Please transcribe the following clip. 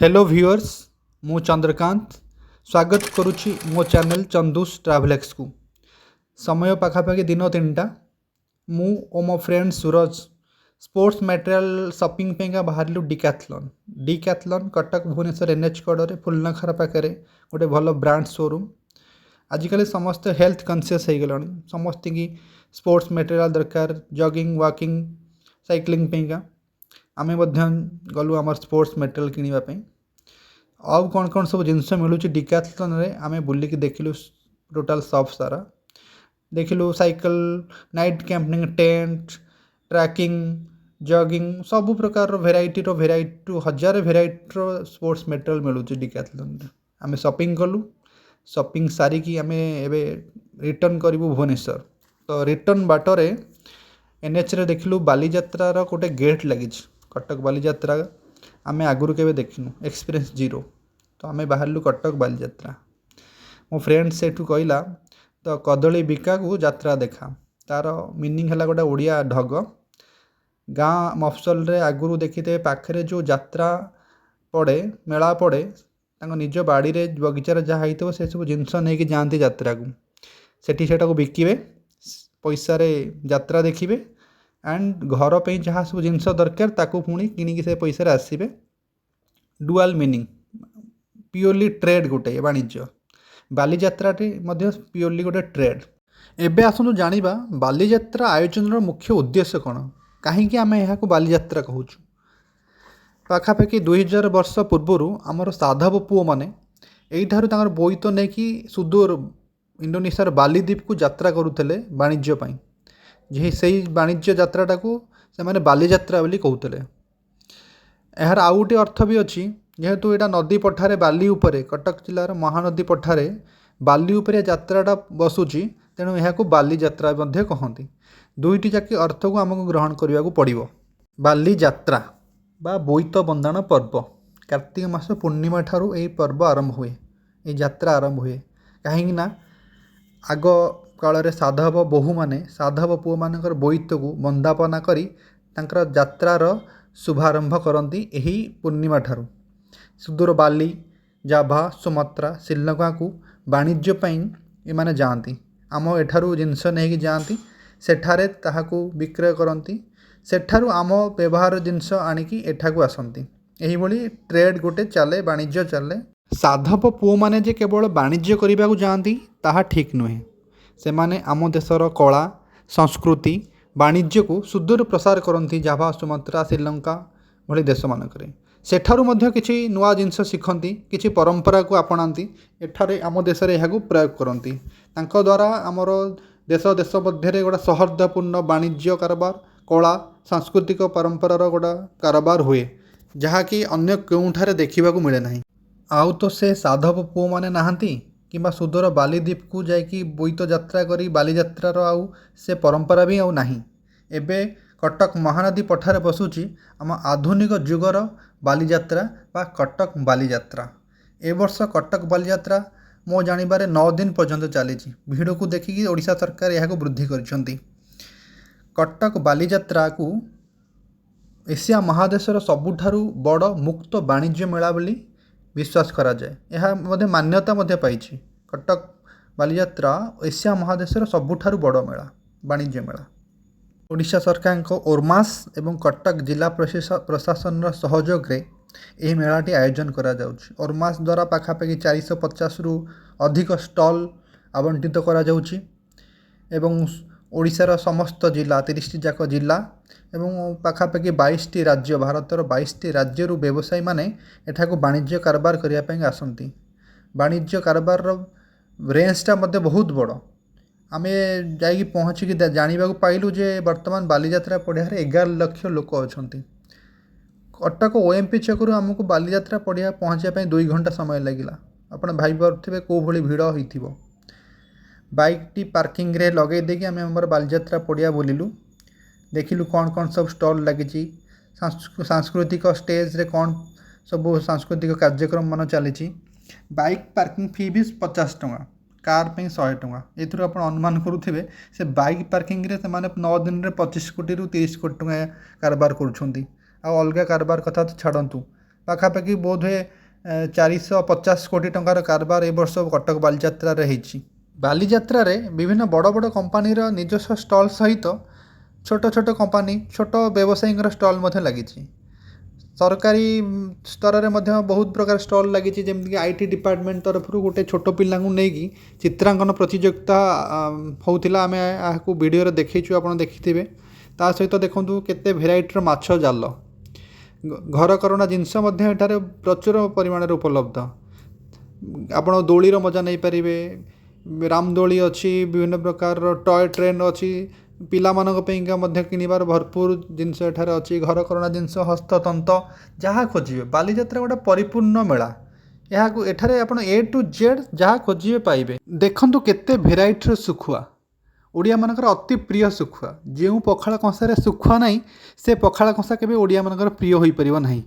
Hello viewers, ମୁଁ ଚନ୍ଦ୍ରକାନ୍ତ ସ୍ୱାଗତ କରୁଛି ମୋ ଚ୍ୟାନେଲ୍ ଚନ୍ଦୁସ୍ ଟ୍ରାଭେଲେକ୍ସକୁ। ସମୟ ପାଖାପାଖି ଦିନ 3ଟା। ମୁଁ ଓ ମୋ friend Suraj sports material shopping ପାଇଁକା ବାହାରିଲୁ ଡିକାଥଲନ୍। ଡିକାଥଲନ୍ କଟକ ଭୁବନେଶ୍ୱର ଏନ୍ଏଚ୍ କଡ଼ରେ, ଫୁଲନଖରା ପାଖରେ ଗୋଟେ ଭଲ ବ୍ରାଣ୍ଡ ସୋରୁମ୍। ଆଜିକାଲି ସମସ୍ତେ ହେଲ୍ଥ କନସିୟସ୍ ହେଇଗଲେଣି। ସମସ୍ତିକି ସ୍ପୋର୍ଟସ୍ ମ୍ୟାଟେରିଆଲ୍ ଦରକାର, ଜଗିଂ, ୱାକିଂ, ସାଇକ୍ଲିଂ ପାଇଁକା। ଆମେ ମଧ୍ୟ ଗଲୁ ଆମର ସ୍ପୋର୍ଟସ୍ ମ୍ୟାଟେରିଆଲ୍ କିଣିବା ପାଇଁ। ଆଉ କ'ଣ କ'ଣ ସବୁ ଜିନିଷ ମିଳୁଛି ଡିକାଥଲନ୍ରେ, ଆମେ ବୁଲିକି ଦେଖିଲୁ। ଟୋଟାଲ୍ ସପ୍ ସାରା ଦେଖିଲୁ। Cycle, night camping tent, trekking, jogging, ସବୁ ପ୍ରକାରର ଭେରାଇଟିର, ଭେରାଇଟି ହଜାରେ ଭେରାଇଟିର ସ୍ପୋର୍ଟସ୍ ମ୍ୟାଟେରିଆଲ୍ ମିଳୁଛି ଡିକାଥଲନ୍ରେ। ଆମେ ସପିଂ କଲୁ। ସପିଂ ସାରିକି ଆମେ ଏବେ ରିଟର୍ଣ୍ଣ କରିବୁ ଭୁବନେଶ୍ୱର। ତ ରିଟର୍ଣ୍ଣ ବାଟରେ ଏନ୍ଏଚ୍ରେ ଦେଖିଲୁ ବାଲିଯାତ୍ରାର ଗୋଟେ ଗେଟ୍ ଲାଗିଛି। କଟକ ବାଲିଯାତ୍ରା ଆମେ ଆଗରୁ କେବେ ଦେଖିନୁ, ଏକ୍ସପିରିଏନ୍ସ ଜିରୋ। ତ ଆମେ ବାହାରିଲୁ କଟକ ବାଲିଯାତ୍ରା। ମୋ ଫ୍ରେଣ୍ଡ ସେଇଠୁ କହିଲା ତ, "କଦଳୀ ବିକାକୁ ଯାତ୍ରା ଦେଖା।" ତା'ର ମିନିଂ ହେଲା ଗୋଟେ ଓଡ଼ିଆ ଢଗ। ଗାଁ ମଫସଲରେ ଆଗରୁ ଦେଖିଥିବେ, ପାଖରେ ଯେଉଁ ଯାତ୍ରା ପଡ଼େ, ମେଳା ପଡ଼େ, ତାଙ୍କ ନିଜ ବାଡ଼ିରେ, ବଗିଚାରେ ଯାହା ହେଇଥିବ, ସେସବୁ ଜିନିଷ ନେଇକି ଯାଆନ୍ତି ଯାତ୍ରାକୁ। ସେଠି ସେଇଟାକୁ ବିକିବେ, ପଇସାରେ ଯାତ୍ରା ଦେଖିବେ ଆଣ୍ଡ ଘର ପାଇଁ ଯାହା ସବୁ ଜିନିଷ ଦରକାର, ତାକୁ ପୁଣି କିଣିକି ସେ ପଇସାରେ ଆସିବେ। ଡୁଆଲ୍ ମିନିଂ, ପିଓରଲି ଟ୍ରେଡ଼୍ ଗୋଟେ ବାଣିଜ୍ୟ। ବାଲିଯାତ୍ରାଟି ମଧ୍ୟ ପିଓରଲି ଗୋଟେ ଟ୍ରେଡ଼୍। ଏବେ ଆସନ୍ତୁ ଜାଣିବା ବାଲିଯାତ୍ରା ଆୟୋଜନର ମୁଖ୍ୟ ଉଦ୍ଦେଶ୍ୟ କ'ଣ, କାହିଁକି ଆମେ ଏହାକୁ ବାଲିଯାତ୍ରା କହୁଛୁ। ପାଖାପାଖି 2000 ବର୍ଷ ପୂର୍ବରୁ ଆମର ସାଧବ ପୁଅମାନେ ଏଇଠାରୁ ତାଙ୍କର ବୋଇତ ନେଇକି ସୁଦୂର ଇଣ୍ଡୋନେସିଆର ବାଲିଦ୍ୱୀପକୁ ଯାତ୍ରା କରୁଥିଲେ ବାଣିଜ୍ୟ ପାଇଁ ଯେ ସେଇ ବାଣିଜ୍ୟ ଯାତ୍ରାଟାକୁ ସେମାନେ ବାଲିଯାତ୍ରା ବୋଲି କହୁଥିଲେ। ଏହାର ଆଉ ଗୋଟିଏ ଅର୍ଥ ବି ଅଛି। ଯେହେତୁ ଏଇଟା ନଦୀ ପଠାରେ, ବାଲି ଉପରେ, କଟକ ଜିଲ୍ଲାର ମହାନଦୀ ପଠାରେ ବାଲି ଉପରେ ଯାତ୍ରାଟା ବସୁଛି, ତେଣୁ ଏହାକୁ ବାଲିଯାତ୍ରା ମଧ୍ୟ କହନ୍ତି। ଦୁଇଟି ଯାକ ଅର୍ଥକୁ ଆମକୁ ଗ୍ରହଣ କରିବାକୁ ପଡ଼ିବ। ବାଲିଯାତ୍ରା ବା ବୋଇତ ବନ୍ଦାଣ ପର୍ବ, କାର୍ତ୍ତିକ ମାସ ପୂର୍ଣ୍ଣିମା ଠାରୁ ଏହି ପର୍ବ ଆରମ୍ଭ ହୁଏ, ଏହି ଯାତ୍ରା ଆରମ୍ଭ ହୁଏ। କାହିଁକି ନା ଆଗ କାଳରେ ସାଧବ ବୋହୂମାନେ ସାଧବ ପୁଅମାନଙ୍କର ବୋଇତକୁ ବନ୍ଦାପନା କରି ତାଙ୍କର ଯାତ୍ରାର ଶୁଭାରମ୍ଭ କରନ୍ତି ଏହି ପୂର୍ଣ୍ଣିମା ଠାରୁ। ସୁଦୂର ବାଲି, ଜାଭା, ସୁମାତ୍ରା, ଶ୍ରୀଲଙ୍କାକୁ ବାଣିଜ୍ୟ ପାଇଁ ଏମାନେ ଯାଆନ୍ତି। ଆମ ଏଠାରୁ ଜିନିଷ ନେଇକି ଯାଆନ୍ତି, ସେଠାରେ ତାହାକୁ ବିକ୍ରୟ କରନ୍ତି, ସେଠାରୁ ଆମ ବ୍ୟବହାର ଜିନିଷ ଆଣିକି ଏଠାକୁ ଆସନ୍ତି। ଏହିଭଳି ଟ୍ରେଡ଼୍ ଗୋଟେ ଚାଲେ, ବାଣିଜ୍ୟ ଚାଲେ। ସାଧବ ପୁଅମାନେ ଯେ କେବଳ ବାଣିଜ୍ୟ କରିବାକୁ ଯାଆନ୍ତି, ତାହା ଠିକ୍ ନୁହେଁ। ସେମାନେ ଆମ ଦେଶର କଳା, ସଂସ୍କୃତି, ବାଣିଜ୍ୟକୁ ସୁଦୂର ପ୍ରସାର କରନ୍ତି ଜାଭା, ସୁମାତ୍ରା, ଶ୍ରୀଲଙ୍କା ଭଳି ଦେଶମାନଙ୍କରେ। ସେଠାରୁ ମଧ୍ୟ କିଛି ନୂଆ ଜିନିଷ ଶିଖନ୍ତି, କିଛି ପରମ୍ପରାକୁ ଆପଣାନ୍ତି, ଏଠାରେ ଆମ ଦେଶରେ ଏହାକୁ ପ୍ରୟୋଗ କରନ୍ତି। ତାଙ୍କ ଦ୍ୱାରା ଆମର ଦେଶ ଦେଶ ମଧ୍ୟରେ ଗୋଟେ ସୌହାର୍ଦ୍ଦ୍ୟପୂର୍ଣ୍ଣ ବାଣିଜ୍ୟ କାରବାର, କଳା, ସାଂସ୍କୃତିକ ପରମ୍ପରାର ଗୋଟେ କାରବାର ହୁଏ, ଯାହାକି ଅନ୍ୟ କେଉଁଠାରେ ଦେଖିବାକୁ ମିଳେ ନାହିଁ। ଆଉ ତ ସେ ସାଧବ ପୁଅମାନେ ନାହାନ୍ତି କିମ୍ବା ସୁଦୂର ବାଲିଦ୍ୱୀପକୁ ଯାଇକି ବୋଇତ ଯାତ୍ରା କରି ବାଲିଯାତ୍ରାର ଆଉ ସେ ପରମ୍ପରା ବି ଆଉ ନାହିଁ। ଏବେ କଟକ ମହାନଦୀ ପଠାରେ ବସୁଛି ଆମ ଆଧୁନିକ ଯୁଗର ବାଲିଯାତ୍ରା ବା କଟକ ବାଲିଯାତ୍ରା। ଏ ବର୍ଷ କଟକ ବାଲିଯାତ୍ରା ମୋ ଜାଣିବାରେ 9 ଦିନ ପର୍ଯ୍ୟନ୍ତ ଚାଲିଛି। ଭିଡ଼କୁ ଦେଖିକି ଓଡ଼ିଶା ସରକାର ଏହାକୁ ବୃଦ୍ଧି କରିଛନ୍ତି। କଟକ ବାଲିଯାତ୍ରାକୁ ଏସିଆ ମହାଦେଶର ସବୁଠାରୁ ବଡ଼ ମୁକ୍ତ ବାଣିଜ୍ୟ ମେଳା ବୋଲି ବିଶ୍ୱାସ କରାଯାଏ। ଏହା ମଧ୍ୟ ମାନ୍ୟତା ମଧ୍ୟ ପାଇଛି। କଟକ ବାଲିଯାତ୍ରା ଏସିଆ ମହାଦେଶର ସବୁଠାରୁ ବଡ଼ ମେଳା, ବାଣିଜ୍ୟ ମେଳା। ଓଡ଼ିଶା ସରକାରଙ୍କ ଓରମାସ୍ ଏବଂ କଟକ ଜିଲ୍ଲା ପ୍ରଶାସନର ସହଯୋଗରେ ଏହି ମେଳାଟି ଆୟୋଜନ କରାଯାଉଛି। ଓରମାସ୍ ଦ୍ୱାରା ପାଖାପାଖି 450ରୁ ଅଧିକ ଷ୍ଟଲ୍ ଆବଣ୍ଟିତ କରାଯାଉଛି ଏବଂ ଓଡ଼ିଶାର ସମସ୍ତ ଜିଲ୍ଲା, 30ଟି ଯାକ ଜିଲ୍ଲା ଏବଂ ପାଖାପାଖି 22ଟି ରାଜ୍ୟ, ଭାରତର 22ଟି ରାଜ୍ୟରୁ ବ୍ୟବସାୟୀମାନେ ଏଠାକୁ ବାଣିଜ୍ୟ କାରବାର କରିବା ପାଇଁ ଆସନ୍ତି। ବାଣିଜ୍ୟ କାରବାରର ରେଞ୍ଜଟା ମଧ୍ୟ ବହୁତ ବଡ଼। ଆମେ ଯାଇକି ପହଞ୍ଚିକି ଜାଣିବାକୁ ପାଇଲୁ ଯେ ବର୍ତ୍ତମାନ ବାଲିଯାତ୍ରା ପଡ଼ିଆରେ 11 ଲକ୍ଷ ଲୋକ ଅଛନ୍ତି। କଟକ ଓଏମ୍ପି ଛକରୁ ଆମକୁ ବାଲିଯାତ୍ରା ପଡ଼ିଆ ପହଞ୍ଚିବା ପାଇଁ 2 ଘଣ୍ଟା ସମୟ ଲାଗିଲା। ଆପଣ ଭାବିପାରୁଥିବେ କେଉଁ ଭଳି ଭିଡ଼ ହେଇଥିବ। ବାଇକ୍ଟି ପାର୍କିଂରେ ଲଗାଇ ଦେଇକି ଆମେ ଆମର ବାଲିଯାତ୍ରା ପଡ଼ିଆ ବୁଲିଲୁ। ଦେଖିଲୁ କ'ଣ କ'ଣ ସବୁ ଷ୍ଟଲ୍ ଲାଗିଛି, ସାଂସ୍କୃତିକ ଷ୍ଟେଜ୍ରେ କ'ଣ ସବୁ ସାଂସ୍କୃତିକ କାର୍ଯ୍ୟକ୍ରମ ମାନ ଚାଲିଛି। ବାଇକ୍ ପାର୍କିଂ ଫି ବି 50 ଟଙ୍କା, କାର୍ ପାଇଁ 100 ଟଙ୍କା। ଏଥିରୁ ଆପଣ ଅନୁମାନ କରୁଥିବେ, ସେ ବାଇକ୍ ପାର୍କିଂରେ ସେମାନେ 9 ଦିନରେ 25 କୋଟିରୁ 30 କୋଟି ଟଙ୍କା କାରବାର କରୁଛନ୍ତି। ଆଉ ଅଲଗା କାରବାର କଥା ତ ଛାଡ଼ନ୍ତୁ। ପାଖାପାଖି ବୋଧହୁଏ 450 କୋଟି ଟଙ୍କାର କାରବାର ଏ ବର୍ଷ କଟକ ବାଲିଯାତ୍ରାରେ ହେଇଛି। ବାଲିଯାତ୍ରାରେ ବିଭିନ୍ନ ବଡ଼ ବଡ଼ କମ୍ପାନୀର ନିଜସ୍ୱ ଷ୍ଟଲ୍ ସହିତ ଛୋଟ ଛୋଟ କମ୍ପାନୀ, ଛୋଟ ବ୍ୟବସାୟୀଙ୍କର ଷ୍ଟଲ୍ ମଧ୍ୟ ଲାଗିଛି। ସରକାରୀ ସ୍ତରରେ ମଧ୍ୟ ବହୁତ ପ୍ରକାର ଷ୍ଟଲ୍ ଲାଗିଛି, ଯେମିତିକି IT department ତରଫରୁ ଗୋଟେ ଛୋଟ ପିଲାଙ୍କୁ ନେଇକି ଚିତ୍ରାଙ୍କନ ପ୍ରତିଯୋଗିତା ହେଉଥିଲା। ଆମେ ଏହାକୁ ଭିଡ଼ିଓରେ ଦେଖେଇଛୁ, ଆପଣ ଦେଖିଥିବେ। ତା ସହିତ ଦେଖନ୍ତୁ କେତେ ଭେରାଇଟିର ମାଛ ଜାଲ, ଘରକରଣା ଜିନିଷ ମଧ୍ୟ ଏଠାରେ ପ୍ରଚୁର ପରିମାଣରେ ଉପଲବ୍ଧ। ଆପଣ ଦୋଳିର ମଜା ନେଇପାରିବେ। ରାମଦୋଳି ଅଛି, ବିଭିନ୍ନ ପ୍ରକାରର ଟୟ ଟ୍ରେନ୍ ଅଛି। ପିଲାମାନଙ୍କ ପାଇଁକା ମଧ୍ୟ କିଣିବାର ଭରପୁର ଜିନିଷ ଏଠାରେ ଅଛି। ଘରକରଣା ଜିନିଷ, ହସ୍ତତନ୍ତ, ଯାହା ଖୋଜିବେ। ବାଲିଯାତ୍ରା ଗୋଟେ ପରିପୂର୍ଣ୍ଣ ମେଳା। ଏହାକୁ ଏଠାରେ ଆପଣ ଏ ଟୁ ଜେଡ଼୍ ଯାହା ଖୋଜିବେ ପାଇବେ। ଦେଖନ୍ତୁ କେତେ ଭେରାଇଟିର ଶୁଖୁଆ, ଓଡ଼ିଆମାନଙ୍କର ଅତି ପ୍ରିୟ ଶୁଖୁଆ। ଯେଉଁ ପଖାଳ କଂସାରେ ଶୁଖୁଆ ନାହିଁ, ସେ ପଖାଳ କଂସା କେବେ ଓଡ଼ିଆମାନଙ୍କର ପ୍ରିୟ ହୋଇପାରିବ ନାହିଁ।